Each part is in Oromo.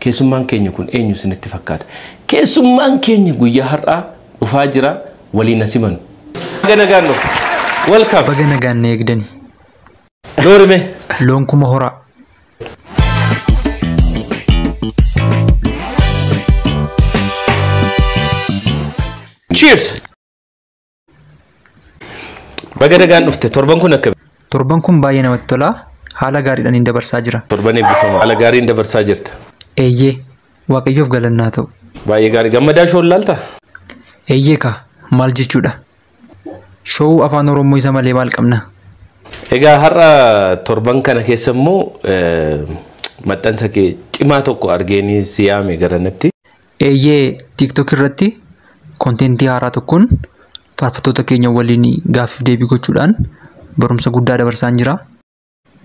Keessummaan keenya kun eenyu isinitti fakkaata? Keessummaan keenya guyyaa har'aa dhufaa jira, waliin asiman. Baga nagaan dhufu. Welcome. Baga nagaan na eegdani. Loorime. Loon kuma horaa. Cheers! Baga nagaan dhufte. Torban kun akkami? Torban kun baay'ee namatti tola. Haala gaariidhaan hin dabarsaa jira. Torban eebbifama. Haala gaariin dabarsaa jirta. Eeyyee, Waaqayyoof galannaa ta'u. Baay'ee gaarii. Gammadaa shoon laalta? Eeyyee kaa, maal jechuudha? Showuu afaan Oromoo isa malee maal qabna? Egaa har'a torban kana keessa immoo maxxansa kee cimaa tokko argeenii si yaame garanatti. Eeyyee, TikTok irratti kontentii haaraa tokkoon faarfattoota keenya waliin gaaffiif deebii gochuudhaan barumsa guddaa dabarsaan jira.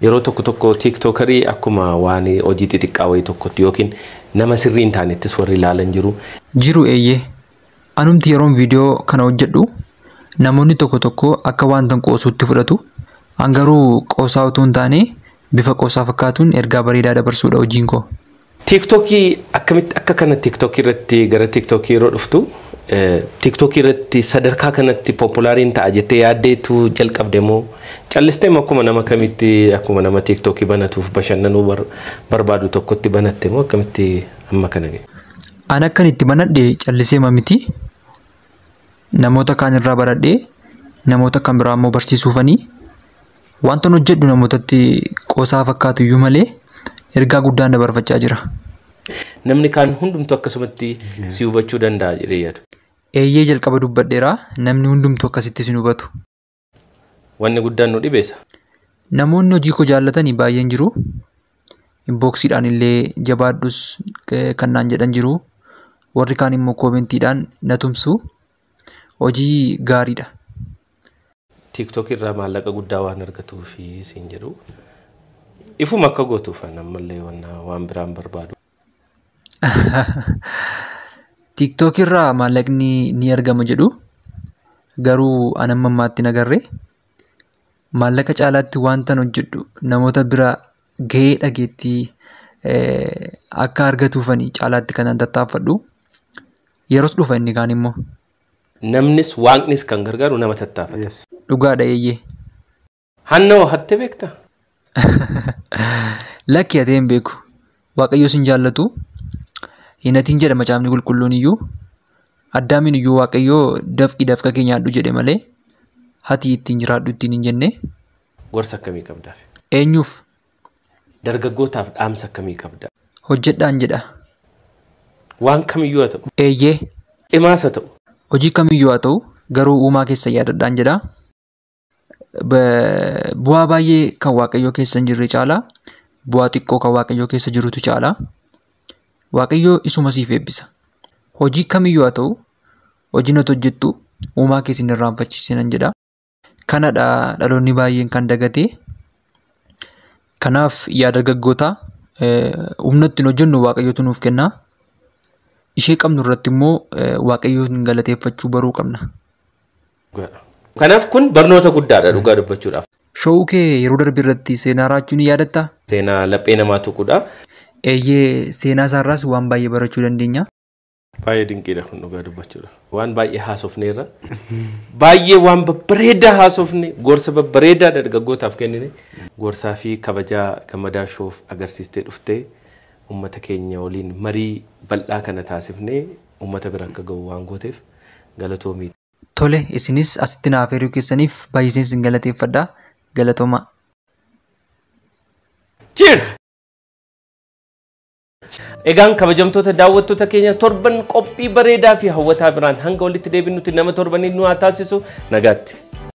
Yeroo tokko tokko tiiktookarii akkuma waan hojii xixiqqaa wayii tokkotti yookiin nama sirrii hin taanettis warri ilaalan jiru. Jiru eeyyee. Anumti yeroon viidiyoo kana hojjedhu namoonni tokko tokko akka wanta qoosuutti fudhatu. An garuu qoosaa utuu hin taane bifa qoosaa fakkaatuun ergaa bareedaa dabarsuudha hojiin koo. Tiiktookii akkamitti akka kana tiiktookii irratti gara tiiktookii yeroo dhuftu tiiktookii irratti sadarkaa kanatti poopulaariin ta'a jettee yaaddeetu jalqabde moo callistee moo akkuma nama kamitti akkuma nama tiiktookii banatuuf bashannanuu barbaadu tokkotti banatte moo akkamitti amma kana ga'e? An akkan itti banadhe callisee miti. Namoota kaan irraa baradhee namoota kan biraa immoo barsiisuufanii wanta hojjedhu namootatti qoosaa fakkaatu iyyuu malee ergaa guddaan dabarfachaa jira. Namni kaan hundumtuu akkasumatti si hubachuu danda'a jedhee yaadu. Eeyyee, jalqaba dubbadheeraa, namni hundumtuu akkasitti si hubatu. Wanni guddaan nu dhibeessa. Namoonni hojii koo jaallatanii baay'een jiru. Inboxiidhaan illee jabaadhus kan naan jedhan jiru. Warri kaan immoo koomentiidhaan na tumsu. Hojii gaariidha. TikTok irraa maallaqa guddaa waan argatuu fi siin jedhu. Ifuma akka gootuuf ammallee waan biraan barbaadu. TikTok irraa maallaqni ni argama jedhu. Garuu an amma ammaatti hin agarre. Maallaqa caalaatti wantan hojjedhu namoota bira gahee dhageettii akka argatuufani caalaatti kanan tattaaffadhu. Yeroos dhufa inni kaan immoo. Namnis waaqnis kan gargaaru nama tattaafata. Dhugaadha eeyyee. Hanna hoo hatte beektaa? Lakki, hatee hin beeku. Waaqayyo sin jaallatu. Hin hatiin jedha macaafni qulqulluun iyyuu. Addaamiin iyyuu Waaqayyo dafqi dafqa kee nyaadhu jedhe malee hati ittiin jiraadhu ittiin hin jenne. Gorsa akkamii qabdaaf? Eenyuuf? Dargaggootaaf dhaamsa akkamii qabda? Hojjedhaan jedha. Waan kamiyyuu haa ta'u. Eeyyee. Cimaas haa ta'u. Hojii kamiyyuu haa ta'u garuu uumaa keessa yaadadhaan jedha. Bu'aa baay'ee kan Waaqayyoo keessa hin jirre caalaa bu'aa xiqqoo kan Waaqayyoo keessa jirutu caalaa. Waaqayyoo isuma siif eebbisa. Hojii kamiyyuu haa ta'u hojii nuti hojjettu uumaa keessa hin irraanfachiisinan jedha. Kanadha dhaloonni baay'een kan dagatee. Kanaaf yaa dargaggootaa, humna ittiin hojjennu Waaqayyootu nuuf kenna. Ishee qabnu irratti immoo Waaqayyoon galateeffachuu baruu qabna. Kanaaf kun barnoota guddaadha dhugaa dubbachuudhaaf. Showuu kee yeroo darbe irratti seenaa raachuu ni yaadattaa? Seenaa laphee namaa tuqudha. Eeyyee, seenaa isaarraas waan baay'ee barachuu dandeenya. Baay'ee dinqiidha kun dhugaa dubbachuudhaaf. Waan baay'ee haasofneerra. Baay'ee waan babbareedaa haasofne, gorsa babbareedaa dargaggootaaf kennine, gorsaa fi kabajaa Gammadaa Showf agarsiistee dhuftee uummata keenya waliin marii bal'aa kana taasifnee uummata bira akka ga'u waan gooteef galatoomii. Tole, isinis asitti naaf affeeruu keessaniif baay'iseen isin galateeffadha. Galatoomaa. Cheers! Egaan kabajamtoota daawwattoota keenya, torban qophii bareedaa fi hawwataa biraan hanga walitti deebinutti nama torbanii nu haa taasisu, nagaatti.